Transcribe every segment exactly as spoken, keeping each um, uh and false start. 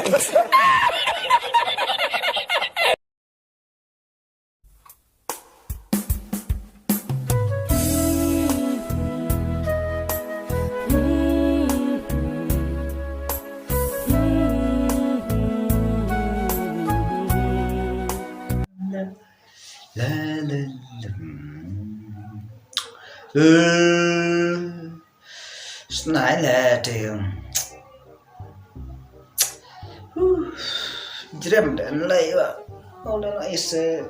La, la, la, hmm. Eh, snai la te. Huh. Jrem dan lai wa. Oh, dan lai se.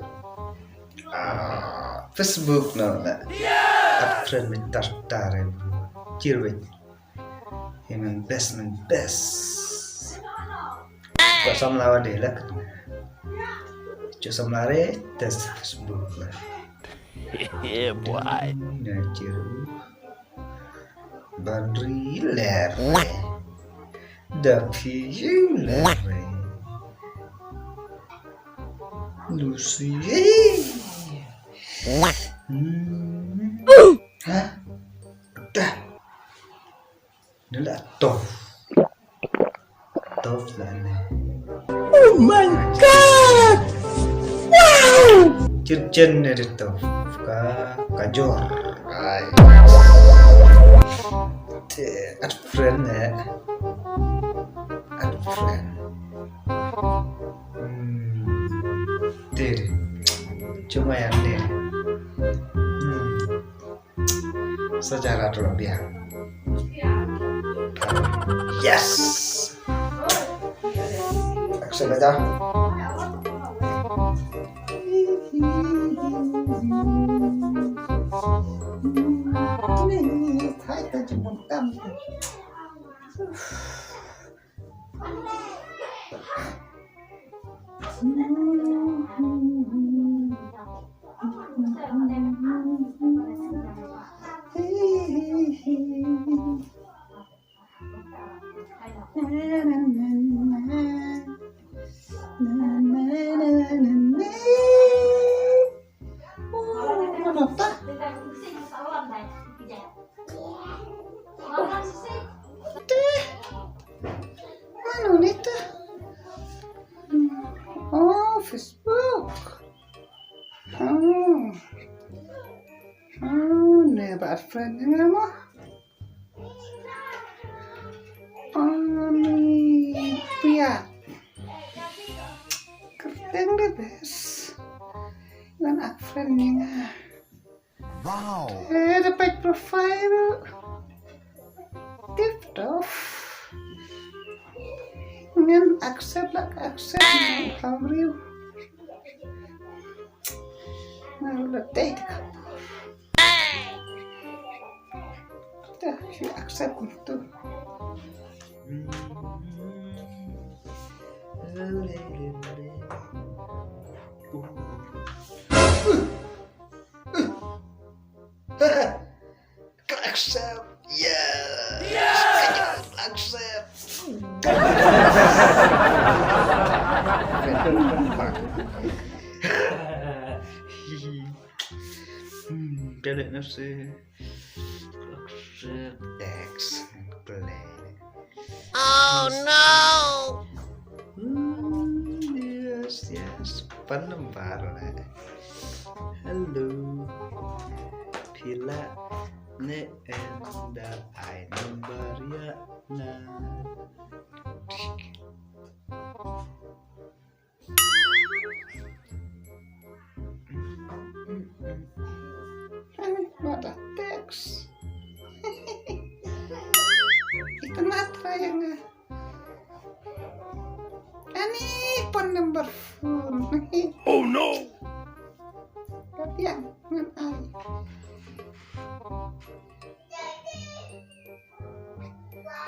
Ah, Facebook no la. At friend me tar tar, eh. Chirwit. Hi men best, men best. Ko samla wa de la. Cho samla re test Facebook la. Yeah, boy. Na chiru. Bandri ler. Da phi ler. Lucy. Hmm. Ha? Da. Nila tof. Tof la ne. Oh my God! Wow! Chen chen ne de tof. Ka, ka jor. Ai. Te, at friend ne. At friend. Hmm. Te de. Cuma yang ne. Hmm. Sejarah terlebih. Yes. Action aja. Ini, ini, ini, hai, tak cuma tam. Te, mano nito? Oh, Facebook. Oh. Oh, ne ba friend nga mo. Oh, ni pia. Kyrteng de best. Ngan add friend ïa nga. Wow. Eh, dapat profile. Tip top. Ngan accept lah, accept. Ngan hamriu. Ngan la dei de ka. Dah, si accept tu. Accept. Yes. Accept. Hmm, kale nafsi. Accept. Next. Play. Oh no! Hmm, yes, yes. Pan number le. Hello. Phi lah ne em da ai number ïa nga. What a text. Ita na try nga. Ani phone number phone. Oh no. Ka biang ngan ai.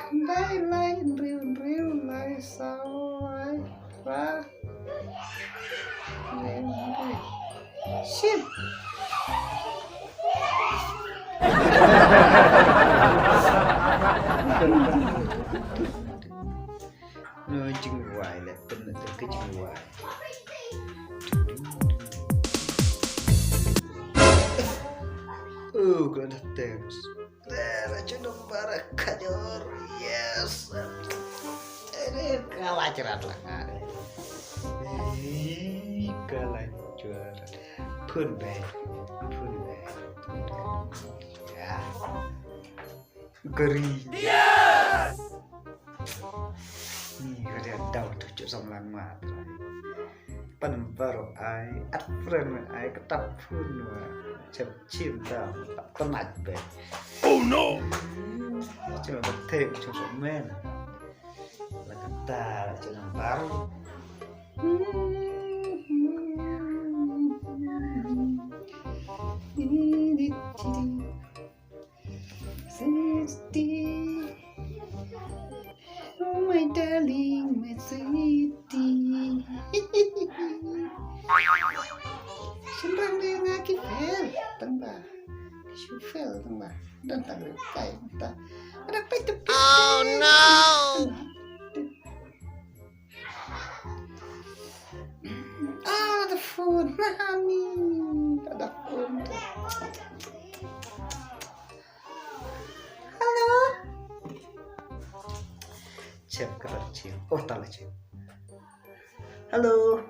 Khyndai lai hynriew hynriew lai saw lai phra. Lai hynriew. Shim. No, jingwai le, pynleit ka jingwai. Oh, ka da text. There, I should have para kajor. Yes. Tere, Ka la jrat la nga de. Ih, ka la jrat. Phun be. Phun be. Ya. Kari. Yes! Ni ka dia dau tu cuk sam lang ma. Pan baru ai at friend ai ka tap phun wa. Chep chim ta. Tap tenat be. Oh no! Cuma betek cuk sam men. La kata la cuk nang baru. Sweetie, oh my darling, my sweetie. Shynrang de nga ki fel tang ba. Shu fel tang ba. Dan tang kai ta. Ada pai tu. Oh no. Ah, the phone. Honey, the phone. Hello. Chep ka chep. Oh, ta la chep. Hello.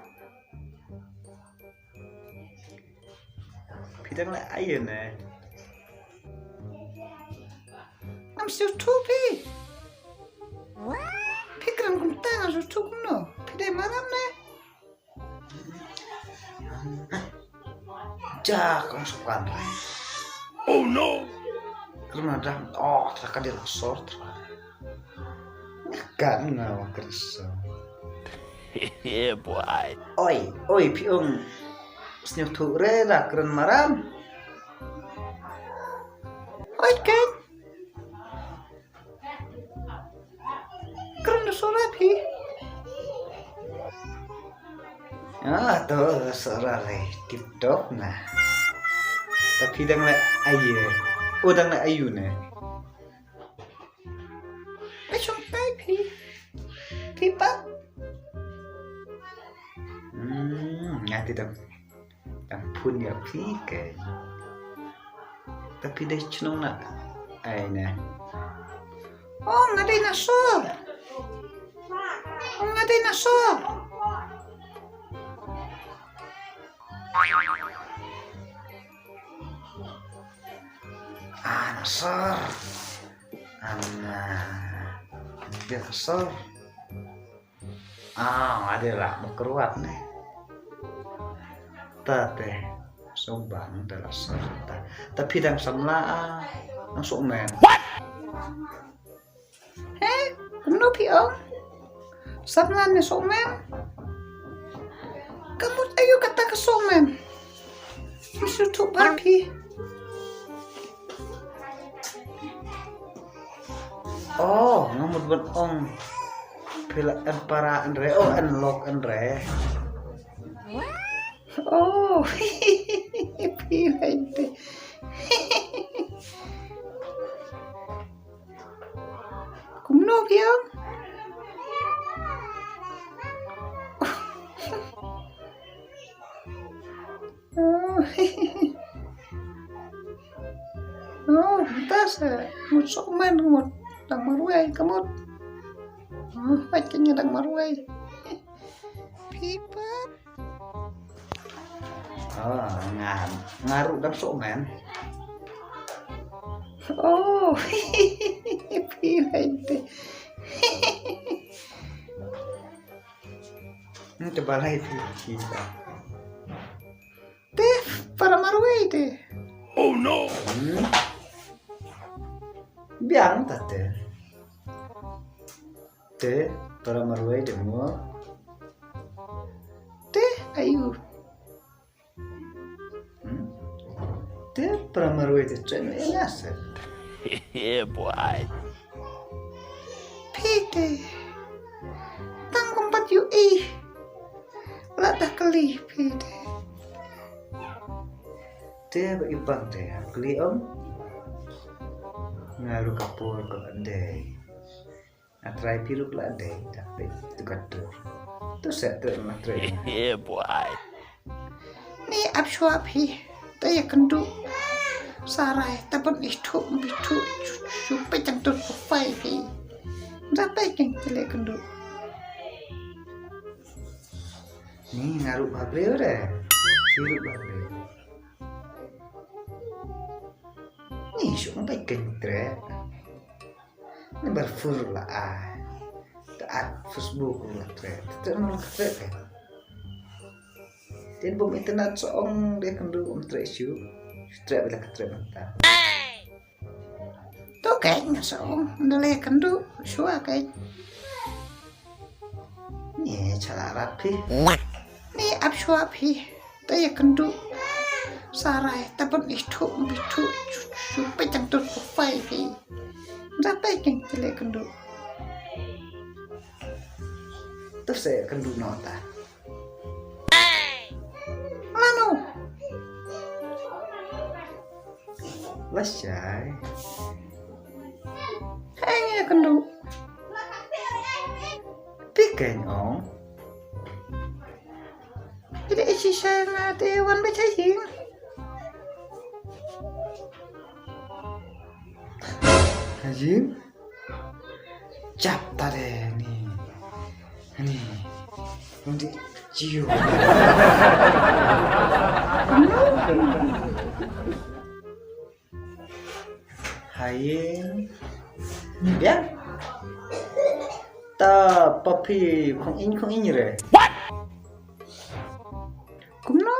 Phi dang leh aïu ne? Ngam sngewthuh phi. Phi kren kumta ngam sngewthuh kumno. Phi dei maram ne? Ja kong sukan. Oh no. Kren maram. Oh, tra ka dei la sor tra. Kan nga wa kren so. Yeah, boy. Oi, oi, phi ong sngewthuh re da kren maram. Oi, kan. Kren da sora phi. Ah, to sora re tip top na. Ta phi dang leh aïu. Oh, dang leh aïu ne. Ai shong tai phi. Phi pat. Hmm, nga te dang. Dang phun ïa phi ke. Ta phi dei chnong na. Ai ne. Oh, nga dei na sor. Oh, nga dei na sor. Ah, na sor. Ana. Dei na sor. Ah, nga dei la ba kruat ne. Ta te. Soba nang da la sor ta. Ta phi dang samla ah. Nang sok men. He, kumno phi ong? Samla ne sok men. Ka mut aïu kata ka sok men. Sngewthuh ba phi. Oh, nga mut ban ong. Phi la en para en re, oh, en lok en re. Oh, phi la en te. Kumno phi ong? Oh, oh, mynta sa mut sok men mut dang marwei ka mut. Hmm, pait kane dang marwei. Phi pat. Oh, nga, nga ruh dang sok men. Oh, phi lai te. Hmm, te balei phi, phi ba. Te, para marwei te. Oh no. Hmm. Biang ta te. Te, para marwei te mo. Te, aïu. Hmm? Te para marwei te chen ïa nga se. Yeah, boy. Phi te. Tang kum pat ïohi. La da kylli phi te. Te ba i pang te kylli ym. Nga ruh ka por ka dei. Nga trai phi ruh la dei, da peit tu ka tur. Tu set tu nga trai. Yeah, boy. Ni ap shwa phi, ta ïa kynduh. Sarai, ta ban ithuh, bithuh, shu peit tang tur ku fai phi. Da peit king tele kynduh. Ni nga ruh ba briew re. Ni ruh ba briew. Ni shu ong bai keng tre. Ni bar fur la ai. Ta at Facebook la tre. Ta no la tre ke. Tin bum internet so ong de kendu um tre shu. Tre bela ke tre mata. To kai nga sa ong ndale kendu shua kai. Ni chala rat phi. Ni ap shua phi. Ta ya kendu. Sarai ta pun ithu ithu. Shu pechang tu kufai phi. Da pechang tele kendu. Tu se kendu nota. Lano. Lashai. Hei ya kendu. Pikeng ong. Ida ichi shai na te wan ba chai jing. Hajim. Chap tare ni. Ni. Undi jiu. Haye. Biang. Ta papi khong in khong in re. Kumno?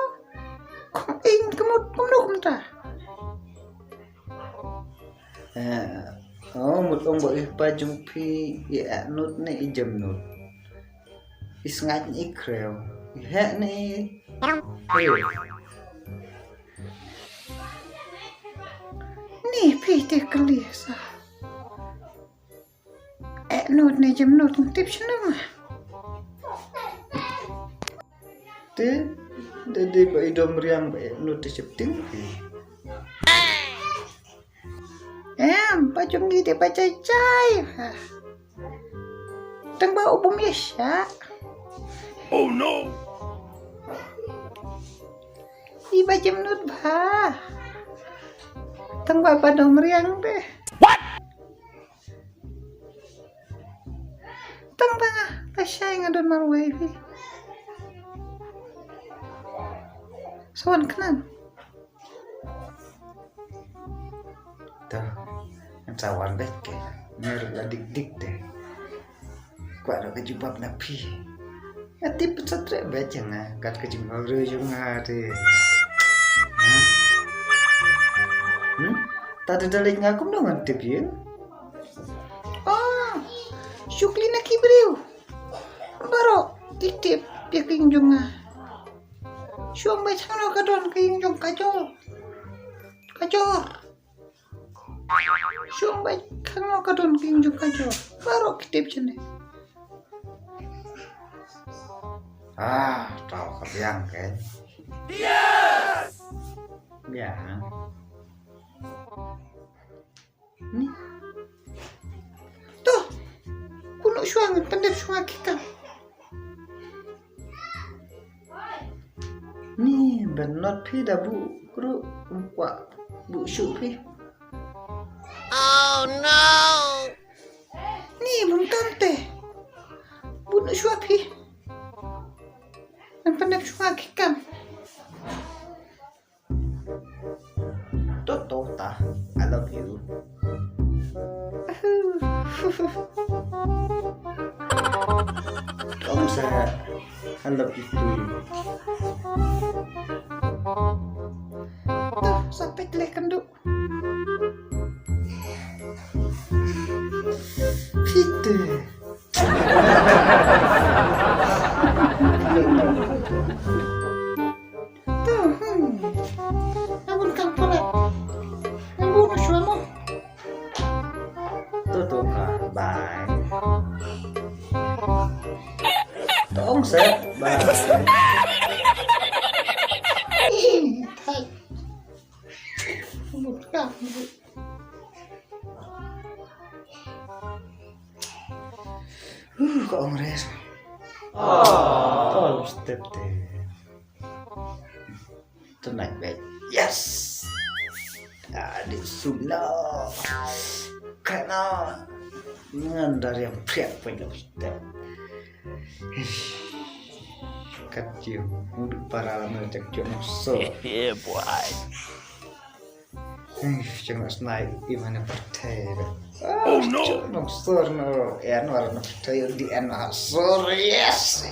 Khong in kumut kumno kumta. Eh, oh, mut ong ba ih pa jong phi i eh nut ne i jem nut. I sngat ne i krew. I heh ne i. Ni phi te kali sa. Eh nut ne jem nut tip shnong. Te, de de ba i dom riang ba eh nut te chep ting phi. Em, ba jong ngi de ba jai jai. Tang ba u bum ya sha. Oh no. I ba jem nut ba. Tang ba ba dom riang be. What? Tang ba nga, ta shai nga don marwei phi. Sawan khnang. Ta, ngan sa wan bek ke. Ngan ruh la dik dik de. Kwah ruh ka jubab na phi. Nga tip sa treh bek jong nga. Kat ka jingmut ruh jong nga de. Ha? Hmm? Ta da da leit nga kumno ngan tip ïa. Oh, shukli na ki briew. Baroh ki tip ïa ka ïing jong nga. Shu ong ba shano ka don ka ïing jong ka jor. Ka jor. Shu ong ba shano ka don ka ïing jong ka jor. Baroh ki tip shane. Ah, tau ka biang ke. Yes! Biang. Ni. To. Kunu shuwa ngan pyndep shuwa ki kam. Ni ban not phi da bu kru um kwah bu shu phi. Oh no. Ni bun kam te. Bu nu shuwa phi. Ngan pyndep shuwa ki kam. Toto ta, I love you. Tong sa, I love you too. Tuh, sapit leh kendu. Phi te. Tuh, hmm. Abun kang palat. Abun shuwa mo. Tuh, tuh, ah, bye. Tong sa, bye. Ih, thai. Abun kang. Uh, ka ong res. Oh, step te. Tonight, babe. Yes. Adi sumna. Kena. Ngan dari yang priak pun step. Kat jiu. Mudu para lama cak cuk nang so. Yeah, boy. Ih, cak nak snai iman perte. Oh no. Nang so no. En war nang perte di en ah so. Yes.